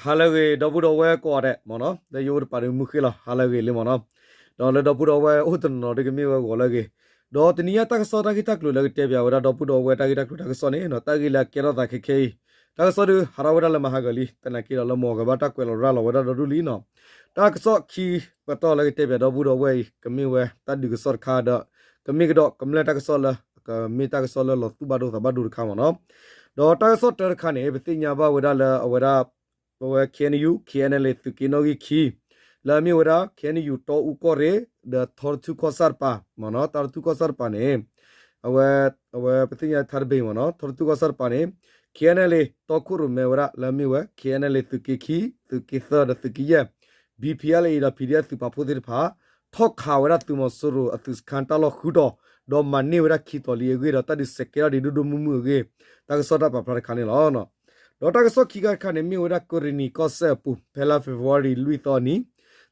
ဟါလၢအဂ့ၤ ဒီပုၢ်ဒီဝဲၢ်ကိးဂၤဒဲးမ့ၢ်နီၤ, လၢယအိၣ်တပၤဒီးမုၢ်ဃ့ၢ်လီၤ ဟါလၢအဂ့ၤလံမ့ၢ်နီၤ, ဒီးလၢဒီပုၢ်ဒီဝဲၢ်အိၣ်တနီၤနီၤဒီးကမ့ၢ်ဝဲဂီၤလၢအဂ့ၤ, ဒီးတနံၤညါတၢ်ကစီၣ်တၢ်ဂ့ၢ်တၢ်ကျိၤလၢကတဲပၠးဝဲဒၣ်ဒီပုၢ်ဒီဝဲၢ်တၢ်ဂ့ၢ်တၢ်ကျိၤတၢ်ကစီၣ်န့ၣ် တၢ်ဂ့ၢ်လၢအကဲထီၣ်သးခဲခဲအံၤ, တၢ်ကစီၣ်ဒုးဟးထီၣ်ဝဲဒၣ်လၢမဟါဂီၤလံ သနာ်က့ဒီးလၢမုၢ်ဂီၤဘၣ်တၢ်ကွဲးလီၤရၤလီၤဝဲဒၣ်ဒီဒူၣ်လံနီၤ, တၢ်ကစီၣ်ခံပတီၢ်လၢကတဲပၠးဒီပုၢ်ဒီဝဲၢ်အံၤ ကမ့ၢ်ဝဲတၢ်ဒုးကစီၣ်တခါဒီး ကမ့ၢ်ကဒီးကမျၢၢ်တၢ်ကစီၣ်လၢ ကမ့ၢ်တၢ်ကစီၣ်လၢလီၤသူၣ်ဘၣ်ဒိသးဘၣ်ဒိတခါမ့ၢ်နီၤ, ဒီးတၢ်ကစီၣ်တၢတခါန့ၣ် ပသ့ၣ်ညါဘၣ်ဝဲဒၣ်လၢအဝဲဒၣ် အဝဲ K N U K N L A သုးက့နီၣ်ဂံၢ်ခံ လၢအမ့ၢ်ဝဲဒၣ် K N U တီအူကီၢ်ရ့ၣ် ဒီးထီတထူၣ်ကီၢ်ဆၣ်တပၤမ့ၢ်နီၤ, တၢ်ထီတထူၣ်ကီၢ်ဆၣ်တပၤန့ၣ် အဝဲ အဝဲပသ့ၣ်ညါထါတဘ့ၣ်မ့ၢ်နီၤ, ထီတထူၣ်ကီၢ်ဆၣ်တပၤန့ၣ် K N L A တီခိၣ်ရိၣ်မဲဝဲဒၣ်လၢအမ့ၢ်ဝဲ K N L A သုးက့ခံ သုးက့သၢဒီးသုးက့ယဲၢ် B P L A ဒီး P D F သုးပာ်ဖှိၣ်သ့ၣ်တဖၣ် ထီၣ်ခးဝဲဒၣ်သုးမီၤစိရိၤအသုးစခါတၢ်လီၢ်ဃုတီၤ, ဒီးမၤန့ၢ်ဝဲဒၣ်ခံတီၤလံအဂ့ၢ်ဒီးတၢ်ဒုးစဲးကဲထီၣ်ဒံးဒိၣ်ဒိၣ်မုၢ်မုၢ်အဂ့ၢ်, တၢ်ကစီၣ်တၢ်ပာ်ဖျါတခါန့ၣ်လီၤ. ဒီးတၢ်ကစီၣ်ခံခါတခါန့ၣ် မ့ၢ်ဝဲဒၣ်ကရ့ၣ်နံၤကီၢ်စဲၣ်အပူၤ ဖဲလါ February လွံၢ်သီအနံၤ,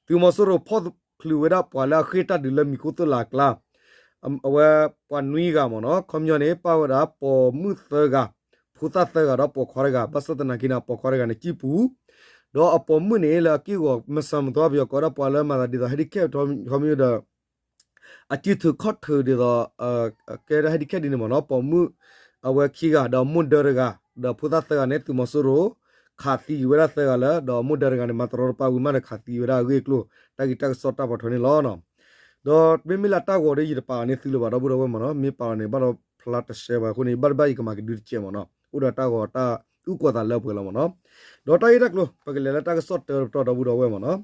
သုးမီၤစိရိၤဖီၣ်ချုးဝဲဒၣ်ပှၤလၢအဃ့ၢ်တၢ်ဒုးလၢမံၤခိၣ်သိၣ်လးအကျါ အဝဲပှၤနွံဂၤမ့ၢ်နီၤ, ခီပညီန့ၣ် ပၣ်ဝဲဒၣ်ပိာ်မုၣ်သၢဂၤ, ဖိသၣ်သၢဂၤဒီးပိာ်ခွါတဂၤ, ဘၣ်ဆၣ်သနာ်က့န့ၣ် အပိာ်ခွါတဂၤန့ၣ် ကံၢ်ပူၤ, ဒီးအပိာ်မုၣ်န့ၣ် လၢအက့ၢ်ဂီၤမဆၢမသွပယီၤကိးဒၣ်ပှၤလၢမၤသးဒ်သိး handicap ခီပညီဒီး အစုထုးခီၣ်ထုးဒ်သိး ကဲဒၣ် handicap ဒ်န့ၣ်မ့ၢ်နီၤ, ပိာ်မုၣ်အဝဲခံဂၤ ဒီးမိၢ်ဒၢတဂၤ ဒီးဖိသၣ်သၢဂၤန့ၣ် သုးမီၤစိရိၤ ခးသံဝဲဒၣ်သၢဂၤလၢ ဒီးမိၢ်ဒၢတဂၤန့ၣ် မၤတရီတပါဝံၤမးဒီးခးသံဝဲဒၣ်အဂ့ၢ်အကျိၤ တၢ်ဂ့ၢ်တၢ်ကစီၣ်တၢ်ပိာ်ထွဲန့ၣ်လီၤ. ဒီးမ့မ့ၢ်လၢတၢ်ဂီၤဒီးယတပာ်အီၤန့ၣ်သုလၢၤဘၣ် ဒီပုၢ်ဒီဝဲၢ်မ့ၢ်နီၤ, မ့ၢ်ပာ်အီၤန့ၣ် ဘၣ်ဒီးဖျါတရှဲဝဲအဃိန့ၣ် ဘၣ်တဘၣ်ယကမၤကဒုတကဲးမ့ၢ်နီၤ, အိၣ်ဒီးတၢ်ဂီၤတၢ်အူကွီၢ်သးလၢပှဲၤလီၤမ့ၢ်နီၤ. ဒီးတၢ်ဂ့ၢ်တၢ်ကျိၤ ပကလဲၤလၢတၢ်ကစီၣ်တၢတပတီၢ် ဒီပုၢ်ဒီဝဲၢ်မ့ၢ်နီၤ,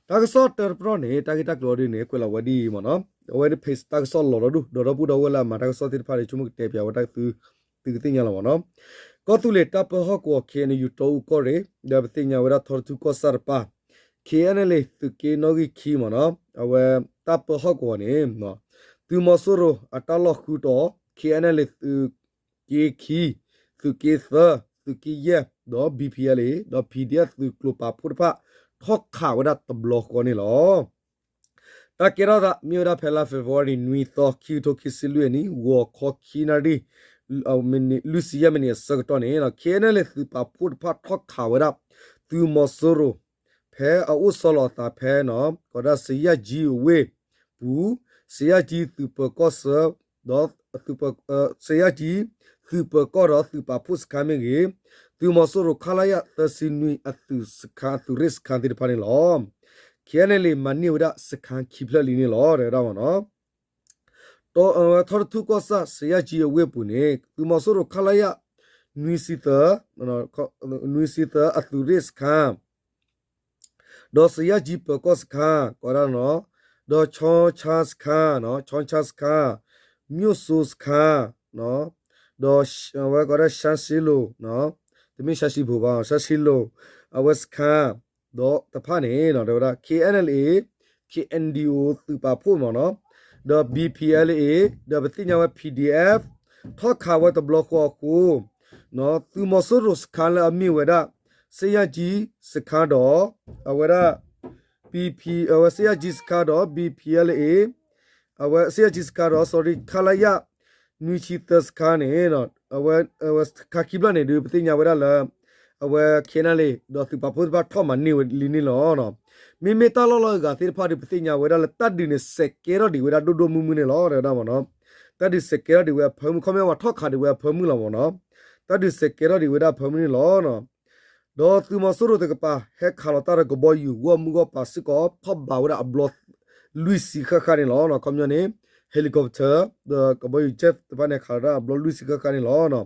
တၢ်ကစီၣ်တၢတပတီၢ်န့ၣ် တၢ်ဂ့ၢ်တၢ်ကျိၤအီၤဒ်န့ၣ် ကွဲးလီၤဝဲဒ်အံၤမ့ၢ်နီၤ, အဝဲဒၣ် page တၢ်ကစီၣ်လီၤဒီဒူၣ် ဒီးဒီပုၢ်ဒီဝဲၢ်လၢအမၤတၢ်ကစီၣ်သ့ၣ်တဖၣ်ဒီး ဆိကမိၣ်ကတဲပၠးဝဲတၢ်သု သုကသ့ၣ်ညါလီၤမ့ၢ်နီၤ. ကီၢ်သူလ့ၤတၢ်ပၢဟီၣ်ကဝီၤ K N U တီအူကီၢ်ရ့ၣ် ဒီးပသ့ၣ်ညါဝဲဒၣ်ထီတထူၣ်ကီၢ်ဆၣ်တပၤ K N L A သုးက့နီၣ်ဂံၢ်ခံမ့ၢ်နီၤ, အဝဲတၢ်ပၢဟီၣ်ကဝီၤန့ၣ် သုးမီၤစိရိၤအတၢ်လီၢ်ဃုတီၤ K N L A သုးက့ခံ, သုးက့သၢ, သုးက့ယဲၢ်, ဒီး B P L A ဒီး P D F သုးကျိၤပာ်ဖှိၣ်တဖၣ် ထီၣ်ခးဝဲဒၣ်တဘျီဃီန့ၣ်လီၤ. တၢ်ကဲထီၣ်သးမ့ၢ်ဝဲဒၣ်ဖဲလါ February နွံသီ ခံကထိခံဆံလွံၢ်အနံၤ ဂီၤခီခံနၣ်ရံၣ် လွံၢ်ဆံယဲၢ်မံးနံးအဆၢကတီၢ်န့ၣ် K N L A သုးပာ်ဖှိၣ်တဖၣ်ထီၣ်ခးဝဲဒၣ် သုးမီၤစိရိၤ ဖဲအအိၣ်ဆီလီၤအသးဖဲနီၤ ကီးဒၣ် စယၣ်ကၠံအဝ့ၢ်ပူၤ, စယၣ်ကၠံသုးပၢၤကီၢ်ဆၢ ဒီး စယၣ်ကၠံသုးပၢၤကီၢ်ဒီးသုးပာ်ဖှိၣ်စခါမ့ၢ်ဂ့ၤ, သုးမီၤစိရိၤ ခလရ သၢဆံနွံ အသုးစခါ အသုးရ့ၣ်စခါသ့ၣ်တဖၣ်န့ၣ်လီၤ. K N L A မၤန့ၢ်ဝဲဒၣ်စခါခံဖျၢၣ်လံန့ၣ်လီၤ တဲဝဲဒၣ်မ့ၢ်နီၤ. ဒီးထီတထူၣ်ကီၢ်ဆၣ် စယၣ်ကၠံအဝ့ၢ်ပူၤန့ၣ် သုးမီၤစိရိၤ ခလရ နွံဆံသၢ နွံဆံသၢ အသုးရ့ၣ်စခါ ဒီးစယၣ်ကၠံပၢၤကီၢ်စခါ ကီးဒၣ်နီၤ, ဒီးဆီဆါစခါ, ဆီဆါစခါ, မျိၣ်စိစခါ, ဒီးအဝဲကီးဒၣ် ရှါရှ့လိၤ, တမ့ၢ်ရှါရှံဖိဘၣ်, ရှါရှ့လိၤ အဝဲစခါ ဒီးတဖၣ်န့ၣ် တဲဝဲဒၣ် K N L A, K N D O သုးပာ်ဖှိၣ်မ့ၢ်နီၤ, ဒီး B P L A, ဒီးပသ့ၣ်ညါဝဲ P D F ထီၣ်ခးဝဲတဘျီဃီအဃိ သုးမီၤစိရိၤစခါလၢအမ့ၢ်ဝဲဒၣ် စယၣ်ကၠံစခါဒီး အဝဲဒၣ် BP အဝဲစယၣ်ကၠံစခါဒီး B P L A အဝဲစယၣ်ကၠံစခါဒီး sorry ခလရ နွံဆံသၢစခါန့ၣ် အဝဲစခါခံဖျၢၣ်န့ၣ်ဒုး ပသ့ၣ်ညါဝဲဒၣ်လၢ အဝဲ K N L A ဒီးသုးပာ်ဖှိၣ်တဖၣ်ထီၣ်မၤန့ၢ်ဝဲလံန့ၣ်လီၤ. မ့မ့ၢ်တၢ်လီၢ်လီၤအဂၤသ့ၣ်တဖၣ်ဒုး ပသ့ၣ်ညါဝဲဒၣ်လၢတၢ်ဒုးန့ၣ် စဲးကဲထီၣ်ဒံးဝဲဒၣ်ဒိၣ်ဒိၣ်မုၢ်မုၢ်န့ၣ်လီၤ တဲဝဲဒၣ်မ့ၢ်နီၤ. တၢ်ဒုးစဲးကဲထီၣ်ဒံးဝဲအဖၢမုၢ် ခီမ့ၢ်ဝဲထီၣ်ခးဒံးဝဲအဖၢမုၢ်လီၤမ့ၢ်နီၤ. တၢ်ဒုးစဲးကဲထီၣ်ဒံးဝဲဒၣ်အဖၢမုၢ်န့ၣ်လီၤ. ဒီးသုးမီၤစိရိၤတကပၤ ဟဲခးလီၤတၢ်ဒီးကဘီယူၤ ဂီၢ်မုၢ်ဂီၢ်ပၤစ့ၢ်ကီး ထီၣ်ဘးဝဲဒၣ်အဘျီ လွံၢ်ဆံဃၣ်ဃၣ်န့ၣ်လီၤ. ခီပညီန့ၣ် helicopter ဒီးကဘီယူၤ jet တဖၣ်န့ၣ် ခးလီၤတၢ်အဘျီလွံၢ်ဆံဃၣ်ဃၣ်န့ၣ်လီၤ.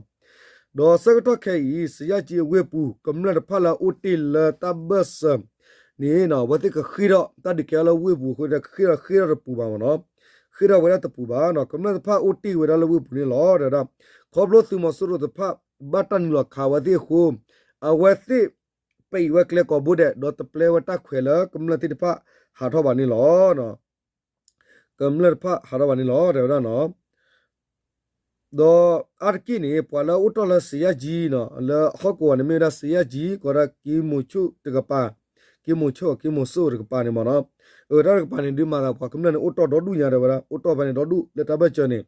ဒီးဆၢကတီၢ်ခဲအံၤ စယၣ်ကၠံအဝ့ၢ်ပူၤ ကမျၢၢ်တဖၣ်လၢအအိၣ်တ့ၢ်လၢတၢ်ဘၢၣ်စၢၤန့ၣ် အဝဲသ့ၣ်ကဃ့ၢ်ထီၣ် တၢ်ဒုးကဲထီၣ်လၢဝ့ၢ်ပူၤအဃိ ကဃ့ၢ်ထီၣ်ဃ့ၢ်ထီၣ်တပူၤဘၣ်မ့ၢ်နီၤ. ဃ့ၢ်ထီၣ်ဝဲဒၣ်တပူၤဘၣ်နီၤ. ကမျၢၢ်တဖၣ်အိၣ်တ့ၢ်ဝဲဒၣ်လၢဝ့ၢ်ပူၤန့ၣ်လီၤ. တဲဝဲဒၣ် ခီဖျိသုးမီၤစိရိၤတဖၣ် ဘၣ်တၢ်နုာ်လီၤခးဝဲသ့ၣ်အဃိ အဝဲသ့ၣ် ပံးဝဲကျဲကိးဘိဒဲး ဒီးတပျဲဝဲတၢ်ခွဲးလၢကမျၢၢ်သ့ၣ်တဖၣ်ဟးထီၣ်ဘၣ်န့ၣ်လီၤ. ကမျၢၢ်တဖၣ်ဟးထီၣ်ဘၣ်န့ၣ်လီၤ တဲဝဲဒၣ်နီၤ. ဒီးအါတက့ၢ်န့ၣ် ပှၤလၢအအိၣ်တ့ၢ်လၢစယၣ်ကၠံနီၤ လၢဟီၣ်ကဝီၤန့ၣ် မ့ၢ်ဝဲဒၣ်စယၣ်ကၠံ ကီးဒၣ်က့မိၤဆိၣ်တကပၤ, က့မိၤဆိၣ် က့မိၤစိၣ်တကပၤန့ၣ်မ့ၢ်နီၤ. အတၢ်တကပၤန့ၣ် ဒုးမၤသးပှၤကမျၢၢ်န့ၣ် အိၣ်တ့ၢ်ဒီဒူၣ်ညါ တဲဝဲဒၣ် အိၣ်တ့ၢ်ဖဲန့ၣ်ဒီဒူၣ်လၢတၢ်ဘၢၣ်စၢၤန့ၣ်.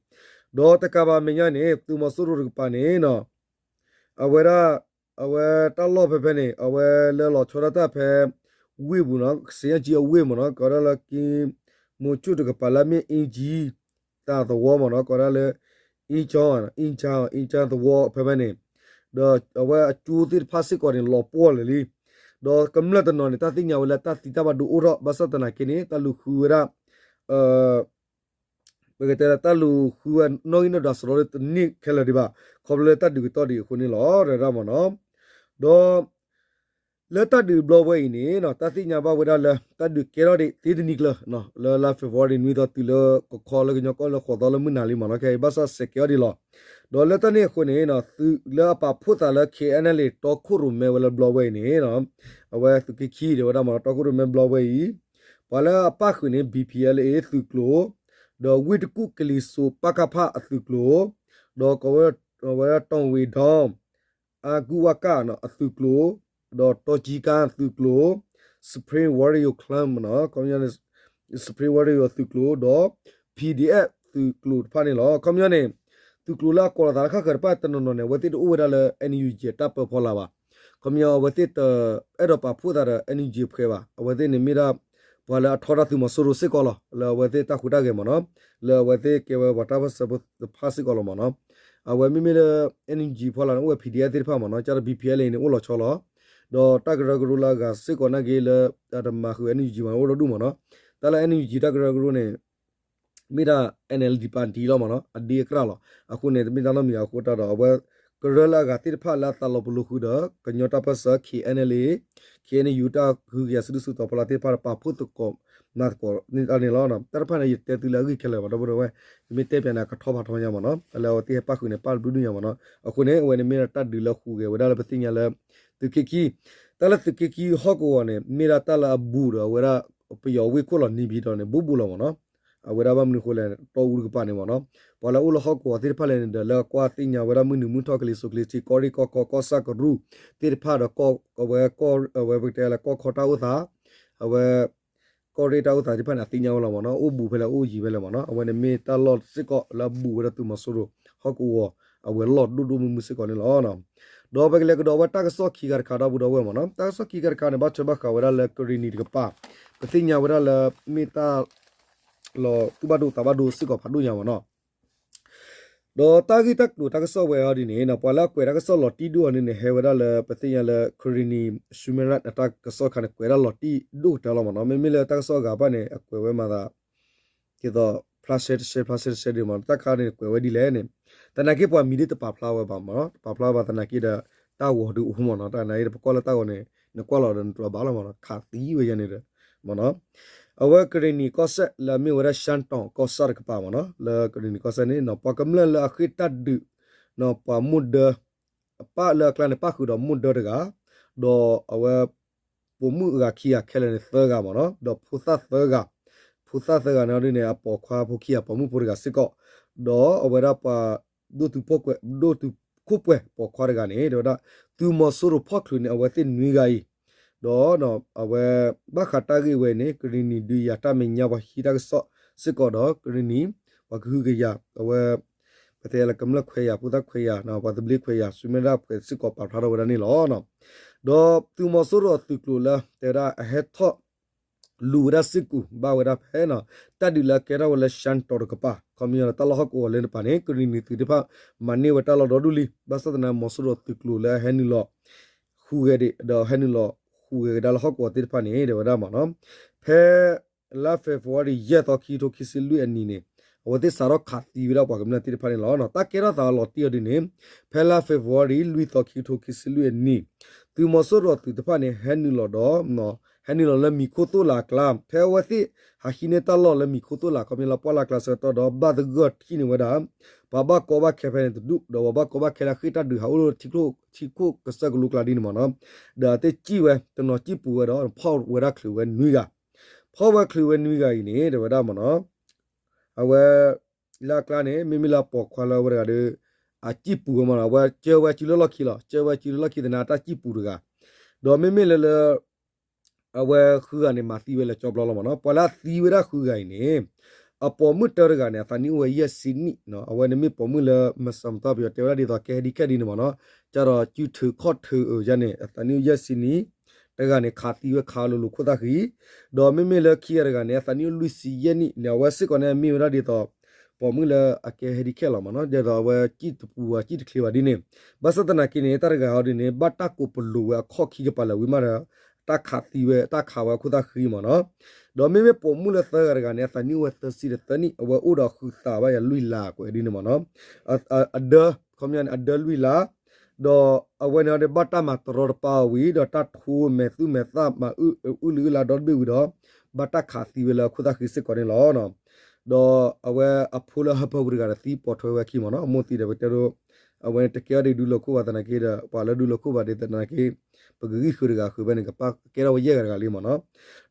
ဒီးတကးဘၣ်မဲာ်ညါန့ၣ် သုးမီၤစိရိၤတကပၤန့ၣ်နီၤ အဝဲဒၣ် အဝဲတၢ်လီၢ်ဖဲဖဲန့ၣ် အဝဲလၢလီၤဆီဒၣ်တၢ်ဖဲ ဝ့ၢ်ပူၤနီၤ စံယၣ်ကၠံအဝ့ၢ်မ့ၢ်နီၤ ကိးဒၣ်လၢကံ မိၤဆူၣ်တကပၤလၢအမ့ၢ် အ့ကၠံ သးသဝီမ့ၢ်နီၤ ကိးဒၣ်လၢ အ့ကၠံ အ့ကၠံ အ့ကၠံသဝီဖဲဖဲန့ၣ် ဒီးအဝဲအကၠိသ့ၣ်တဖၣ်စ့ၢ်ကီးန့ၣ် လီၤပှီၢ်လၢာ်လံ ဒီးကမျၢၢ်တနီၤန့ၣ် တၢ်သ့ၣ်ညါဝဲလၢတၢ်သံတၢ်ဘၣ်ဒိအိၣ်ထီၣ် ဘၣ်ဆၣ်သနာ်က့န့ၣ် တၢ်လူၤဃုဝဲဒၣ် ပကတဲလၢတၢ်လူၤဃုဝဲနီၣ်ဂံၢ်နီၣ်ဒွးစရီဒီးတန့ၢ်ခဲလၢာ်ဒံးဘၣ် ခီဖျိလၢတၢ်ဒုးကတီၢ်ဒံးအဃိန့ၣ်လီၤ တဲဝဲဒၣ်မ့ၢ်နီၤ ဒီး လၢတၢ်ဒုးဘျီဝဲအံၤန့ၣ် တၢ်သ့ၣ်ညါဘၣ်ဝဲဒၣ်လၢ တၢ်ဒုးကဲထီၣ်ဒံးသ့တနံၤကျၢၤ လၢလါ February နွံသီတုၤလၢကခီလၢကညီကီၢ်လၢ ဃိးသီလၢမုၢ်နၤလံမ့ၢ်နီၤ ခဲအံၤဘၣ်ဆၣ်စဲးကဲထီၣ်ဒံးလီၤ ဒီးလၢတၢ်န့ၣ်အဃိန့ၣ် သုးလၢအပာ်ဖှိၣ်သးလၢ K N L A တီခိၣ်ရိၣ်မဲဝဲလၢဘျီဝဲအံၤန့ၣ် အဝဲသုးက့ခံ တဲဝဲဒၣ်မ့ၢ်နီၤ တီခိၣ်ရိၣ်မဲဘျီဝဲအံၤ ပှၤလၢအပၣ်ဃုာ်န့ၣ် B P L A သုးကျိၤ ဒီးဝ့ၢ်တကူၣ်ကလံၤစိး ပကဖ အသုးကျိၤ ဒီးကဝဲဒၣ်တီၣ်ဝ့ၤဒီ အကူဝက အသုးကျိၤ ဒီးတီကံကါအသုးကျိၤ Supreme Warrior Clan မ့ၢ်နီၤ ခီပညီန့ၣ် Supreme Warrior အသုးကျိၤ ဒီး P D F သုးကျိၤတဖၣ်န့ၣ်လီၤ. ခီပညီန့ၣ် သုးကျိၤလၢအကိးလီၤသးလၢဃၣ်ဃၢၤတဖၣ်တနီၤနီၤန့ၣ် အဝဲသ့ၣ်တအိၣ်ဝဲဒၣ်လၢ N U G အတၢ်ပၢဖီလာ်ဘၣ်. ခီပညီအဝဲသ့ၣ်တအဲၣ်ဒိးပာ်ဖှိၣ်သးဒီး N U G အဖှဲဘၣ်. အဝဲသ့ၣ်န့ၣ်မ့ၢ်ဒၣ် ပှၤလၢအထီဒါသုးမီၤစိရိၤစ့ၢ်ကီးလီၤ. လၢအဝဲသ့ၣ်တၢ်ဟူးတၢ်ဂဲၤမ့ၢ်နီၤ လၢအဝဲသ့ၣ်ကဲဝဲပှၤတၢ်ပၢၢ်ဆၢဖိတဖၣ်စ့ၢ်ကီးလီၤမ့ၢ်နီၤ. အဝဲမ့မ့ၢ်လၢ N U G ဖီလာ်န့ၣ် အိၣ်ဝဲ P D F သ့ၣ်တဖၣ်မ့ၢ်နီၤ ကဒီး P P L A န့ၣ် အိၣ်လီၤဆီလီၤ. ဒီးတၢ်ကရၢကရိလၢအဂၤစ့ၢ်ကီးနာ်က့လၢ တမၤဃုာ် N U G မ့ၢ်နီၤ အိၣ်ဒီဒူၣ်မ့ၢ်နီၤ. တၢ်လၢ N U G တၢ်ကရၢကရိန့ၣ် မ့ၢ်ဒၣ် N L D party လီၤမ့ၢ်နီၤ အဒ့အကြၢ်လီၤ. အဃိန့ၣ် တမ့ၢ်တၢ်နီတမံၤအဃိတၢ်ဒီး အဝဲကရၢလၢအဂၤသ့ၣ်တဖၣ်လၢအသးလီၤပလိာ်ဃုာ်ဒီး ကညီတၢ်ပၢၢ်ဆၢ K N L A K N U တၢ်ဃုကယၤစုဒုၣ်စုတီၤဖီလာ်သ့ၣ်တဖၣ်ဒီး ပာ်ဖှိၣ်သကိး မၤသကိးန့ၢ်တၢ်န့ၣ်လီၤ. တၢ်တဖၣ်န့ၣ် ယတဲသုလၢအဂ့ၢ်ခဲလၢာ်ဘၣ် ဒီပုၢ်ဒီဝဲၢ်, ယမ့ၢ်တဲပၠးန့ၣ် အကထီၣ်ဖးထီညါမ့ၢ်နီၤ, လၢအဝဲသ့ၣ်ဟဲပၣ်ဃုာ်န့ၣ် ပၣ်တဘျုးဒူၣ်ညါမ့ၢ်နီၤ. အဃိန့ၣ် အဝဲန့ၣ်မ့ၢ်ဒၣ်တၢ်ဒုးလၢဟူးဂဲၤဝဲဒၣ်လၢပသ့ၣ်ညါလၢ သုးက့ခံ, တၢ်လၢသုးက့ခံဟီၣ်ကဝီၤန့ၣ် မ့ၢ်ဒၣ်တၢ်လၢအဘူးဒီးအဝဲဒၣ် ပယီၤဝ့ၢ်ခိၣ်လီၤနံၤဘံၤဒီးန့ၣ် ဘူးဘူးလီၤမ့ၢ်နီၤ. အဝဲဒၣ်ဘၣ်မနုၤအဃိလဲၣ် တီအူတကပၤန့ၣ်မ့ၢ်နီၤ, ပှၤလၢအအိၣ်လၢဟီၣ်ကဝီၤသ့ၣ်တဖၣ်လဲၣ်န့ၣ်ဒီး လၢအကွၢ်သ့ၣ်ညါဝဲဒၣ်မုၢ်နုာ်မုၢ်ထီၣ်ကလံၤစိးကလံၤထံး ကီၢ်ရ့ၣ်ကီၢ်ခီ ကီၢ်ဆၣ်ကရူၢ်သ့ၣ်တဖၣ်ဒီး အဝဲ အဝဲပကတဲလၢကီၢ်ခီတၢ်အိၣ်သး, အဝဲ ကီၢ်ရ့ၣ်တၢ်အိၣ်သးသ့ၣ်တဖၣ်န့ၣ် အသ့ၣ်ညါဝဲလီၤမ့ၢ်နီၤ, အိၣ်ဘူးဖဲလဲၣ် အိၣ်ယံၤဖဲလဲၣ်မ့ၢ်နီၤ. အဝဲန့ၣ်မ့ၢ်တၢ်လီၢ်စ့ၢ်ကီးလၢအဘူးဝဲဒၣ်သုးမီၤစိရိၤ ဟီၣ်ကဝီၤ အဝဲလီၢ်ဒိၣ်ဒိၣ်မုၢ်မုၢ်စ့ၢ်ကီးန့ၣ်လီၤ. ဒီးပကလဲၤကဒီးဝဲတၢ်ကစီၣ်ခံခါတခါ ဒီပုၢ်ဒီဝဲၢ်မ့ၢ်နီၤ, တၢ်ကစီၣ်ခံခါတခါန့ၣ် ဘၣ်ထွဲဘၣ်ဃးဝဲဒၣ်လၢကရ့ၣ်နံၤတကပၤ, ပသ့ၣ်ညါဝဲဒၣ်လၢမ့ၢ်တၢ် လီၤသူၣ်ဘၣ်ဒိသးဘၣ်ဒိစ့ၢ်ကီးဖးဒိၣ်ညါမ့ၢ်နီၤ. ဒီးတၢ်ဂ့ၢ်တၢ်ကျိၤတၢ်ကစီၣ်ဝဲအံၤဒ်န့ၣ် ပှၤလၢအကွဲးတၢ်ကစီၣ်လီၤတံၢ်ဒိၣ်အီၤန့ၣ်န့ၣ် ဟဲဝဲဒၣ်လၢပသ့ၣ်ညါလၢ ကရ့ၣ်နံၤ Sumera အတၢ်ကစီၣ်တခါန့ၣ် ကွဲးဒၣ်လီၤတံၢ်ဒိၣ်ကတၢၢ်လီၤမ့ၢ်နီၤ. မ့မ့ၢ်လၢတၢ်ကစီၣ်အဂၤတဖၣ်န့ၣ် အကွဲးဝဲမၤသး ဒ်သိး ဖျါရှဲတရှဲ ဖျါရှဲတရှဲဒ်မ့ၢ်နီၤ, တၢ်ခါန့ၣ်ကွဲးဝဲဒ်လဲၣ်န့ၣ် သနာ်က့ပှၤမံၤဒ်တပာ်ဖျါဝဲဘၣ်မ့ၢ်နီၤ, တပာ်ဖျါဘၣ်သနာ်က့ဒီး တၢ်ဂီၤဒုးအိၣ်မ့ၢ်နီၤ, တၢ်နာ်က့ဒီးပကွၢ်လၢတၢ်ဂီၤန့ၣ် နကွၢ်လီၤဒီးနတြီဘၣ်လီၤမ့ၢ်နီၤ, ခးသံဝဲယဲန့ၣ်ဒီး မ့ၢ်နီၤ. အဝဲကရ့ၣ်နံၤကီၢ်စဲၣ်လၢအမ့ၢ်ဝဲဒၣ် ရှမ်းတောင် ကီၢ်ဆၣ်တကပၤမ့ၢ်နီၤ, လၢကရ့ၣ်နံၤကီၢ်စဲၣ်န့ၣ် ပှၤကမျၢၢ်လၢအဃ့ၢ်တၢ်ဒုး ပှၤမိၢ်ဒၢ အပၣ်လၢအကျါန့ၣ် ပၣ်ဃုာ်ဒီးမိၢ်ဒၢတဂၤ, ဒီးအဝဲ ပိာ်မုၣ်အဂၤခံဂၤခဲလၢာ်န့ၣ်သၢဂၤမ့ၢ်နီၤ, ဒီးဖိသၣ်သၢဂၤ, ဖိသၣ်သၢဂၤန့ၣ်ဒ်န့ၣ် အပိာ်ခွါဖိခံဂၤ ပိာ်မုၣ်ဖိတဂၤစ့ၢ်ကီး, ဒီးအဝဲဒၣ်ပှၤ ဒိၣ်တုာ်ခိၣ်ပှဲၤ ပိာ်ခွါတဂၤန့ၣ် တဲဝဲဒၣ် သုးမီၤစိရိၤဖီၣ်ချုးန့ၣ် အဝဲသ့ၣ်နွံဂၤအံၤ, ဒီးအဝဲ ဘၣ်ဃးတၢ်ဂ့ၢ်ဝဲန့ၣ် ကရ့ၣ်နံၤဒုးယၤတၢ်မဲာ်ညါပှၤဟံးတၢ်ကစီၣ်စ့ၢ်ကီးဒီး ကရ့ၣ်နံၤ ပှၤကဟုကယာ် အဝဲ ပတဲလၢကမျၢၢ်ခွဲးယာ် ဖိသၣ်ခွဲးယာ် ပှၤသဘျ့ခွဲးယာ် ဆူမဲဒၣ်ပှဲၤစ့ၢ်ကီးပာ်ဖျါထီၣ်ဝဲဒၣ်န့ၣ်လီၤ. ဒီးသုးမီၤစိရိၤအသုးကျိၤလၢ တဲဝဲဒၣ်အဟဲထီၣ် လူၤဝဲဒၣ်စ့ၢ်ကီး ဘၣ်ဝဲဒၣ်ဖဲ တၢ်ဒုးလၢအကဲထီၣ်ဝဲလၢ ရှမ်းတောင် တကပၤ ခီပညီဒီးတၢ်လီၢ်ဟီၣ်ကဝီၤလၢတပၤန့ၣ် ကရ့ၣ်နံၤသုးတဖၣ် မၤန့ၢ်ဝဲတၢ်လီၢ်ဒီဒူၣ်လံ. ဘၣ်ဆၣ်သနာ်က့ မီၤစိရိၤသုးကျိၤလၢအဟဲနုာ်လီၤ ဟူးဂဲၤဒံး ဒီးဟဲနုာ်လီၤဟူးဂဲၤကဒါလၢဟီၣ်ကဝီၤသ့ၣ်တဖၣ်န့ၣ် တဲဝဲဒၣ်မ့ၢ်နီၤ ဖဲ လါ February ယဲၢ်သီ ခံကထိခံဆံလွံၢ်အနံၤန့ၣ် အဝဲသ့ၣ်စးထီၣ်ခးသံဝဲဒၣ်ပှၤကမျၢၢ်သ့ၣ်တဖၣ်န့ၣ်လီၤ. တၢ်ကဲထီၣ်သးလီၤတံၢ်အီၤဒ်န့ၣ် ဖဲလါ February လွံၢ်သီ ခံကထိခံဆံလွံၢ်အနံၤ သုးမီၤစိရိၤသုးတဖၣ်န့ၣ် ဟဲနုာ်လီၤဒီး ဟဲနုာ်လီၤလၢမံၤခိၣ်သိၣ်လးအကျါ ဖဲအဝဲသ့ၣ်ဟးဟံးန့ၢ်တၢ်လီၢ်လၢမံၤခိၣ်သိၣ်လး ခီပညီလၢပှၢ်လၢ်ကျါဆၢကတီၢ်ဒီး ဘၣ်သဂၢၢ်ထံၣ်န့ၢ်ဝဲဒၣ် ပှၤဘၣ်ကီဘၣ်ခဲဖဲန့ၣ်တဒူၣ် ဒီးပှၤဘၣ်ကီဘၣ်ခဲလၢအဃ့ၢ်တၢ်ဒုးဟးအိၣ်လၢ ထံခိၣ်ကစၢၢ်ကလိကျါဒ်န့ၣ်မ့ၢ်နီၤ ဒီးအသ့ၣ်စံၣ်ဝဲ တနီၤစံၣ်ပူၤဝဲဒီး ဖီၣ်ဝဲဒၣ်ချုးဝဲနွံဂၤ ဖီၣ်ဝဲချုးဝဲနွံဂၤအံၤန့ၣ် တဲဝဲဒၣ်မ့ၢ်နီၤ အဝဲ လၢအကျါန့ၣ် မ့မ့ၢ်လၢအပိာ်ခွါလၢအဝဲတဂၤဒီး အစံၣ်ပူၤဝဲမ့ၢ်နီၤ အဝဲကၢဝဲစုလၢလီၢ်ခံလီၤ ကၢဝဲစုလၢလီၢ်ခံသနာ်က့ အတၢ်စံၣ်ပူၤတဂၤ ဒီးမ့မ့ၢ်လၢလၢ အဝဲဃုဂၤန့ၣ် မၤသံဝဲလၢကၠီဘျီလီၤမ့ၢ်နီၤ ပှၤလၢအသံဝဲဒၣ်ဃုဂၤအံၤန့ၣ် အပိာ်မုၣ်တၢတဂၤန့ၣ် အသးနံၣ်အိၣ်ဝဲယဲၢ်ဆံနံၣ်, အဝဲန့ၣ်မ့ၢ်ပိာ်မုၣ်လၢ မဆါမသီ ပယီၤတဲဝဲဒၣ်ဒ်သိး ကဲဟဲဒံခဲဒ်န့ၣ်မ့ၢ်နီၤ, ကဒီးစုထုးခီၣ်ထုးအၢယါန့ၣ် အသးနံၣ်အိၣ်ယဲၢ်ဆံနံၣ်, တဂၤန့ၣ် ခးသံဝဲခးလိၤလိၤခိၣ်သၣ်ဃံ, ဒီးမ့မ့ၢ်လၢခံဂၤတဂၤန့ၣ် အသးနံၣ်အိၣ်လွံၢ်ဆံယဲၢ်နံၣ်န့ၣ် အဝဲစ့ၢ်ကီးန့ၣ်မ့ၢ်ဝဲဒၣ်ဒ်သိး ပိာ်မုၣ်လၢအကဲဟဲဒံခဲလီၤမ့ၢ်နီၤ, ဒ်သိးအဝဲစံၣ်တပူၤဝဲစံၣ်တချ့ဘၣ်ဒ်န့ၣ်, ဘၣ်ဆၣ်သနာ်က့န့ၣ် တၢ်တဂၤအီၤဒ်န့ၣ် ဘၣ်တၢ်ကိးပလိာ်ဝဲအခီၣ်ခံကပၤလၢာ်ဝံၤမးဒီး တၢ်ခးသံဝဲ တၢ်ခးဝဲအခိၣ်သၣ်ဃံမ့ၢ်နီၤ, ဒီးမ့မ့ၢ်ပိာ်မုၣ်လၢသၢဂၤတဂၤန့ၣ် အသးနံၣ်အိၣ်ဝဲသၢဆံဒီးသၢနံၣ် အဝဲအိၣ်ဒီးဃုာ်သးဘၣ်ယၤလွံၢ်လါကွဲးဒ်န့ၣ်မ့ၢ်နီၤ, အဒၢ ခီပညီန့ၣ် အဒၢလွံၢ်လါ, ဒီးအဝဲန့ၣ်ဒီးဘၣ်တၢ်မၤတရီတပါအီၤဝံၤ ဒီးတၢ်ထိမဲာ်သူမဲာ်သၣ်မၤအုၣ်လံအုၣ်လါဒီတဘ့ၣ်ဝံၤဒီး ဘၣ်တၢ်ခးသံဝဲလၢအခိၣ်သၣ်ဃံစ့ၢ်ကီးန့ၣ်လီၤ. ဒီးအဝဲအဖိလၢအဟၢဖၢပူၤတဂၤဒီးသံပိာ်ထွဲဝဲအခံမ့ၢ်နီၤ, အမိၢ်သံဒီးပကတဲဒိ အဝဲန့ၣ်တကဲထီၣ်ဒံးဒူလီၤခိၣ်ဘၣ်သနာ်က့ဒီး ပှၤလၢဒူလီၤခိၣ်ဘၣ်ဒ်သနာ်က့ ပကဂံၢ်ဃုာ်တဂၤဃုာ်ဖဲန့ၣ် ကပၢ်ကဲထီၣ်ဝဲယဲၢ်ဂၤတဂၤလံမ့ၢ်နီၤ,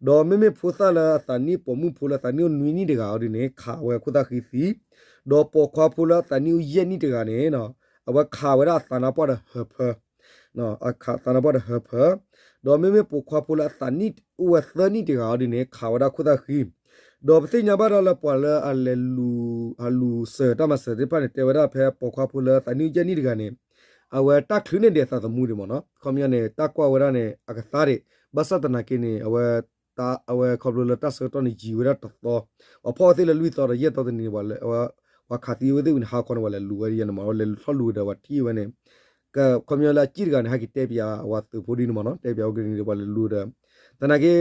ဒီးမ့မ့ၢ်ဖိသၣ်လၢအသးနံၣ်ပိာ်မုၣ်ဖိလၢအသးနံၣ်အိၣ်နွံနံၣ်တဂၤအီၤဒ်န့ၣ် ခးဝဲအခိၣ်သၣ်ဃံသံ, ဒီးပိာ်ခွါဖိလၢအသးနံၣ်အိၣ်ယဲၢ်နံၣ်တဂၤန့ၣ် အဝဲခးဝဲဒၣ်အသးနါပှၢ်ဒီးဟၢဖၢ သးနါပှၢ်ဒီးဟၢဖၢ, ဒီးမ့မ့ၢ်ပိာ်ခွါဖိလၢအသးနံၣ်အိၣ်ဝဲသၢနံၣ်တဂၤအီၤဒ်န့ၣ် ခးဝဲဒၣ်ခိၣ်သၣ်ဃံ, ဒီးပသ့ၣ်ညါဘၣ်ဒီးလၢပှၤလၢအလဲၤလူၤ အလူၤစၢၤတၢ်မၤစၢၤသ့ၣ်တဖၣ်န့ၣ် တဲဝဲဒၣ်ဖဲပိာ်ခွါဖိလၢအသးနံၣ်အိၣ်ယဲၢ်နံၣ်တဂၤန့ၣ် အဝဲတၢ်ချုးန့ၢ်ဒံးအသးသမူဒံးမ့ၢ်နီၤ, ခီပညီန့ၣ် တၢ်ကွၢ်ဝဲဒၣ်န့ၣ် အကသါဒံး, ဘၣ်ဆၣ်သနာ်က့န့ၣ် အဝဲ အဝဲခီဖျိလၢတၢ်ဆၢကတီၢ်န့ၣ်ယံာ်ဝဲဒၣ်တသီ, ပှၤဖီၣ်အီၤသ့ၣ်လၢလွံၢ်သီဒီးယဲၢ်သီတနံၤန့ၣ် ပှၤခးသံဝဲသ့ၣ်ဝံၤန့ၣ် ဟါခီန့ၣ် ပှၤလဲၤလူၤဝဲဒ်ယဲန့ၣ်မ့ၢ်နီၤ, လဲၤလူၤထီၣ်လူၤဝဲဒီးပှၤထံၣ်ဝဲန့ၣ် ခီပညီလၢအစံၣ်တဂၤန့ၣ် ဟဲက့ၤတဲပၠးအဝဲသုးဖိဒ်န့ၣ်မ့ၢ်နီၤ, တဲပၠးဝဲကန့ၣ်ဒီး ပှၤလဲၤလူၤဒီး သနာ်က့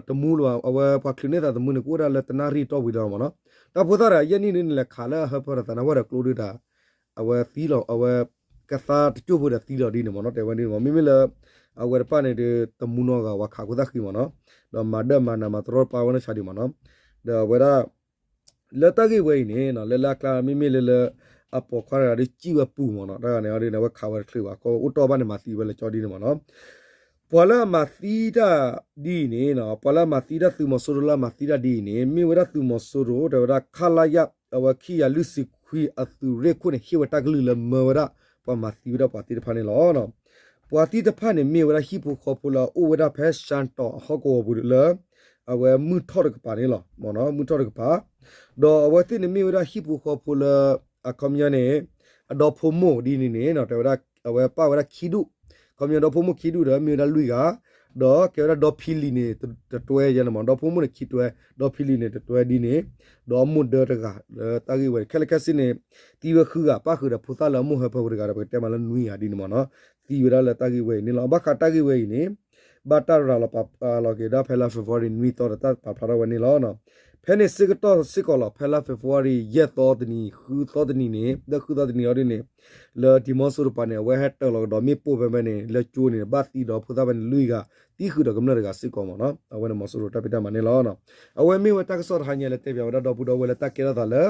တမူလၢၤဘၣ်, အဝဲပှၤချုးန့ၢ်သးသမူန့ၣ် ကအိၣ်ဒၣ်လၢတနၣ်ရံၣ်တီၢ်ဝံၤဒီးမ့ၢ်နီၤ, တၢ်ဖိသၣ်တဂၤယဲၢ်နံၣ်ဒ်န့ၣ် လဲၤခးလၢအဟၢဖၢဒီးသးနါပှၢ်ဒီးကျိဒုးတၢ် အဝဲသံလီၤ, အဝဲကသါတကၠိၢ်ဖိဒီးသံလီၤဒ်န့ၣ်မ့ၢ်နီၤ, တဲဝဲဒ်န့ၣ်မ့ၢ်, မ့မ့ၢ်လၢ အဝဲတဖၣ်န့ၣ်ဒီး တမူနီၢ်ဂၤဝဲခးခိၣ်သၣ်ဃံမ့ၢ်နီၤ, ဒီးမၤဒၢမၤနးမၤတရီတပါဝဲနီၢ်ဆါဒံးမ့ၢ်နီၤ, ဒီးအဝဲဒၣ် လၢတၢ်ဂ့ၢ်ဝဲအံၤန့ၣ် လၢလၢအကျါ မ့မ့ၢ်လၢလၢ အပိာ်ခွါတဂၤဒီးစံၣ်ဝဲပူၤမ့ၢ်နီၤ, တၢ်ဂၤန့ၣ်အီၤဒ်န့ၣ် အဝဲခးဝဲတချုးဘၣ်, ကအိၣ်တီၢ်ဘၣ်န့ၣ် မၤသံဝဲလၢကၠီဒ်န့ၣ်မ့ၢ်နီၤ, ပှၤလၢအမၤသံတၢ်ဒ်အံၤန့ၣ်, ပှၤလၢအမၤသံတၢ်သုးမီၤစိရိၤလၢအမၤသံတၢ်ဒ်အံၤန့ၣ် မ့ၢ်ဝဲဒၣ်သုးမီၤစိရိၤ တဲဝဲဒၣ် ခလရ အဝဲခံကယၤလွံၢ်ဆံခွံအသုးရ့ၣ်ခိၣ်န့ၣ် ဟ့ၣ်ဝဲတၢ်ကလုၢ်လၢမၢဝဲဒၣ် ပှၤမၤသံဝဲဒၣ်ပှၤသ့ၣ်တဖၣ်န့ၣ်လီၤ. ပှၤသ့ၣ်တဖၣ်န့ၣ် မ့ၢ်ဝဲဒၣ်ဟံၣ်ဖိဃီဖိလၢအအိၣ်ဝဲဒၣ်ဖဲ ရှမ်းတောင် အဟီၣ်ကဝီၤပူၤလၢ အဝဲမုၢ်ထီၣ်တကပၤန့ၣ်လီၤ, မုၢ်ထီၣ်တကပၤ, ဒီးအဝဲသ့ၣ်န့ၣ်မ့ၢ်ဝဲဒၣ်ဟံၣ်ဖိဃီဖိလၢ အခီပညီန့ၣ် အဒီဖိမိၢ်ဒ်န့ၣ်န့ၣ် တဲဝဲဒၣ် အဝဲပၣ်ဝဲဒၣ်ခံဒူၣ်, ခီပညီဒီဖိမိၢ်ခံဒူၣ်ဒီး မ့ၢ်ဝဲဒၣ်လွံၢ်ဂၤ, ဒီးကဲဝဲဒၣ်ဒီဖံလံၤန့ၣ် တတွဲယဲန့ၣ်မ့ၢ်, ဒီဖိမိၢ်န့ၣ်ခံတွဲ, ဒီဖံလံၤန့ၣ်တတွဲဒ်န့ၣ်, ဒီမိၢ်ဒၢတဂၤလၢတၢ်ဂ့ၢ်ဝဲ ခဲလၢာ်ခဲဆ့န့ၣ် သံဝဲဃုဂၤ ပၣ်ဃုာ်ဒီးဖိသၣ်လၢအမိၢ်ဟၢဖၢပူၤတဂၤဒီး ပကတဲမးလၢနွံဂၤဒ်န့ၣ်မ့ၢ်နီၤ, သံဝဲဒၣ်လၢတၢ်ဂ့ၢ်ဝဲအံၤန့ၣ်လီၤ. ဘၣ်ဃးတၢ်ဂ့ၢ်ဝဲအံၤန့ၣ် ဘၣ်တၢ်ရၤလီၤပာ်လီၤက့ၤဒၣ်ဖဲလါ February နွံသီဒီးတၢ်ပာ်ဖျါထီၣ်ဝဲန့ၣ်လီၤ. ဖဲန့ၣ်စ့ၢ်ကီးစ့ၢ်ကီးလီၤ, ဖဲလါ February ယဲၢ်သီတနံၤ ဃုသီတနံၤန့ၣ် လၢဃုသီတနံၤအီၤဒ်န့ၣ် လၢဒံၣ်မီစိရိၤတကပၤန့ၣ် အဝဲဟဲတၢၤလီၤကဒီးမ့ၣ်ပိၢ်ဖဲဖဲန့ၣ် လၢကၠိန့ၣ် ဘၣ်သံဒီးဖိသၣ်ဖဲန့ၣ်လွံၢ်ဂၤ သံဃုာ်ဒီးကမျၢၢ်တဂၤစ့ၢ်ကီးမ့ၢ်နီၤ. အဝဲန့ၣ်မီစိရိၤတၢ်ဖံးတၢ်မၤန့ၣ်လီၤ. အဝဲမ့ၢ်ဝဲတၢ်ကစီၣ်တဟါညါလၢတဲပၠးဝဲဒၣ်ဒီပုၢ်ဒီဝဲၢ်လၢတၢ်ကဲထီၣ်သးလၢ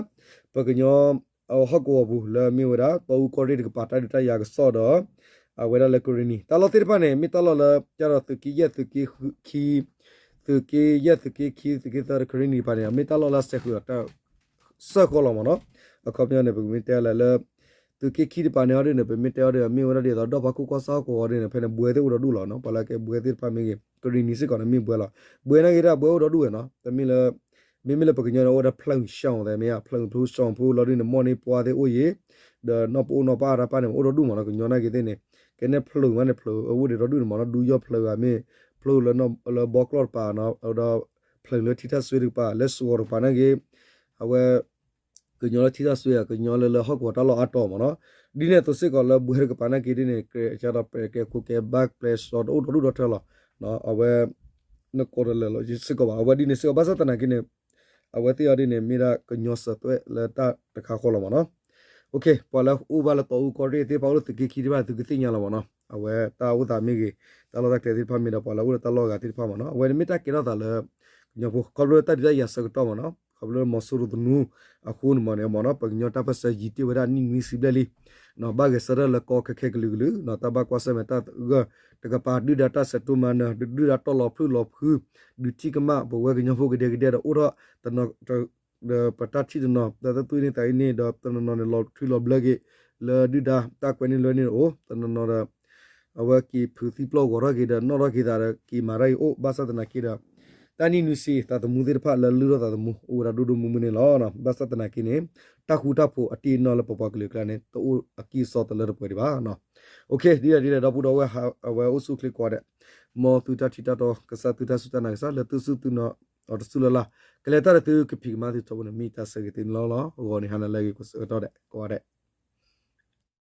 ပကညီ ဟီၣ်ကဝီၤပူၤလၢမ့ၢ်ဝဲဒၣ် တီအူကီၢ်ရ့ၣ်တကပၤတၢ်ဒုးတၢ်ယၤကစီၣ်ဒီး အဝဲဒၣ်လၢကရ့ၣ်နံၤ တၢ်လီၢ်သ့ၣ်တဖၣ်န့ၣ် မ့ၢ်တၢ်လီၢ်လၢ ကဒီးသုးက့ယဲၢ် သုးက့ခံ သုးက့ယဲၢ် သုးက့ခံ သုးက့သၢဒီးကရ့ၣ်နံၤတကပၤန့ၣ် မ့ၢ်တၢ်လီၢ်လၢစဲးဃုာ်ဒီးတၢ် စၢၢ်ဃီလီၤမ့ၢ်နီၤ. အခီပညီန့ၣ် ပကမ့ၢ်တဲလၢ သုးက့ခံတကပၤန့ၣ်အီၤဒ်န့ၣ် ပမ့ၢ်တဲအီၤဒီး မ့ၢ်ဝဲဒၣ်ဒ်သိးဒီၣ်ဖးခိၣ်ကီၢ်ဆၣ်ဟီၣ်ကဝီၤအီၤဒ်န့ၣ် ဖဲန့ၣ်ဘှဲသ့ၣ်အိၣ်ဒီးဒူၣ်လီၤနီၤ. ပှၤလၢကဲဘှဲသ့ၣ်တဖၣ်မ့ၢ်ဂ့ၤ ကရ့ၣ်နံၤစ့ၢ်ကီးန့ၣ်မ့ၢ်ဘှဲလီၤ. ဘှဲနာ်က့ဒၣ်ဘှဲအိၣ်ဒီးဒူၣ်ဝဲနီၤ. တမ့ၢ်လၢ မ့မ့ၢ်လၢပကညီန့ၣ် အိၣ်ဝဲဒၣ်ဖျၢၣ်ရှီၣ်သဲးမ့ၢ်ဧါ ဖျၢၣ်ဖျိရှီၣ်ဖိလီၤဒ်န့ၣ် မီၢ်န့ၢ်ပှၢ်သ့ၣ်အိၣ်ယံၤ ဒီးနီၢ်ပအိၣ်နီၢ်ပၢ်တၢ်တဖၣ်န့ၣ် အိၣ်ဒီးဒူၣ်မ့ၢ်နီၤ. ကညီနာ်က့သ့ၣ်န့ၣ် ကဲန့ၣ်ဖျၢၣ်မးန့ၣ် ဖျၢၣ်အိၣ်ဒံးဒီးဒူၣ်န့ၣ်မ့ၢ်နီၤ. ဒူယီၢ်ဖျၢၣ်ဂၤမ့ၢ် ဖျၢၣ်လၢ လၢဘီကျီၢ်တကပၤနီၤ ဒီး ဖျၢၣ်လၢထံထၣ်စွ့တကပၤ လၢစှီၤတကပၤနာ်က့ အဝဲ ကညီလၢထံထၣ်စွ့ ကညီလၢလၢဟီၣ်ကဝီၤတၢ်လီၢ်အါတီၤမ့ၢ်နီၤ. ဒ်န့ၣ်အသိးစ့ၢ်ကီးလၢဘှဲတကပၤနာ်က့ဒ်န့ၣ် ကဲဒီးပဲာ်ကဲခိၣ်ကဲဘၣ်ကျဲစီတအိၣ်ဒီးဒူၣ်ဒီးထၢလီၤ. အဝဲ နကိးတလၢာ်လီၤစ့ၢ်ကီးဘၣ် အဝဲဒ်န့ၣ်စ့ၢ်ကီး ဘၣ်ဆၣ်သနာ်က့န့ၣ် အဝဲသ့ၣ်အီၤဒ်န့ၣ် မ့ၢ်ဒၣ်ကညီစၢၤသွဲၣ်လၢတၢ်တခါဃီလီၤမ့ၢ်နီၤ. ပှၤလၢအိၣ်ဘၣ်လၢတီအူကီၢ်ရ့ၣ်သ့ၣ်တဖၣ်အိၣ်လၢသုးက့ခံသ့ၣ်တဖၣ် သုကသ့ၣ်ညါလီၤမ့ၢ်နီၤ. အဝဲတၢ်အိၣ်သးမ့ၢ်ဂ့ၤ တၢ်လီၢ်တၢ်ကျဲသ့ၣ်တဖၣ်မ့ၢ်ဒီး ပှၤလၢအိၣ်လၢတၢ်လီၢ်ဂၤသ့ၣ်တဖၣ်မ့ၢ်နီၤ အဝဲန့ၣ်မ့ၢ်တၢ်ကဲထီၣ်သးလၢ ကညီဖိ ခီဖျိလၢတၢ်ဒုးတၢ်ယၤဆၢကတီၢ်မ့ၢ်နီၤ ခီဖျိလၢမီၤစိရိၤသနူအဃိန့ၣ်မ့ၢ်န့ၣ်မ့ၢ်နီၤ ပကညီတၢ်ပၢၢ်ဆၢယံာ်တ့ၢ်ဝဲဒၣ်နံၣ်နွံဆံဘျဲၣ်လံ ဘၣ်ဂဲၤဆၢထၢၣ်လၢကီခဲခဲကလုာ်ကလုာ် တၢ်ဘၣ်ကွၢ်ဆၢၣ်မဲာ်တၢ်ဂၢၢ်တကပၤ ဒုၣ်ဒါတၢ်ဆဲးတိမၤနၢၤ ဒုၣ်ဒါတီၢ်လီၤဖျုၣ်လီၤဖု ဒုးထံၣ်ကမၣ် ပဝဲကညီဖိကဒဲကဒဲဒီးအိၣ်ထီၣ်တနီၤ ဒီးပတၢ်ထံၣ်တနီၤ တၢ်သွံၣ်န့ၢ်သးအံၤန့ၣ်ဒီး တနီၤနီၤန့ၣ် လီၤထွံလီၤဘျၢက့ၤ လၢဒုၣ်ဒါတၢ်ကွဲန့ၢ်လွဲန့ၣ်အိၣ် တနီၤနီၤဒီး အဝဲက့ၤဖုးသံပျီၢ်ဂီၤထီၣ်က့ၤဒီး နီၣ်ထီၣ်က့ၤသးဒီး က့ၤမၤတၢ်အံၤအိၣ် ဘၣ်ဆၣ်သနာ်က့ဒီး တၢ်နံၣ်နွံဆံ သးသမူသ့ၣ်တဖၣ်လၢလုၢ်ထီၣ်သးသမူ အိၣ်ဝဲဒၣ်ဒိၣ်ဒိၣ်မုၢ်မုၢ်န့ၣ်လီၤ. ဘၣ်ဆၣ်သနာ်က့န့ၣ် တၢ်ဃူတၢ်ဖိးအတ့ၢ်အနီၢ်လၢပပှၤကလုာ်အကျါန့ၣ် တအိၣ်အကံၢ်အစီတလၢတပှဲၤဒံးဘၣ်. ဒ်လဲၣ်ဒ်လဲၣ် ဒီပုၢ်ဒီဝဲၢ် အဝဲအိၣ်ဆူၣ်အိၣ်ချ့ကိးဂၤဒဲး, မ်သုတၢ်ထံၣ်တၢ်တီကစၢ် သုတၢ်စူၢ်တၢ်နာ်ကစၢ် လၢသုစူၢ်သုနာ်အီၤတစူၢ်လၢ်လၢ်, ကလဲၤတၢ်ဒီးသုကဖံးကမၤသုထီဘိန့ၣ် မ့ၢ်တၢ်ဆၢဂ့ၤသုန့ၣ်လီၤ. အဂီၢ်န့ၣ် ဟါနၤလၢအဂ့ၤ ကိးဆၢကတီၢ်ဒဲး ကိးဂၤဒဲး.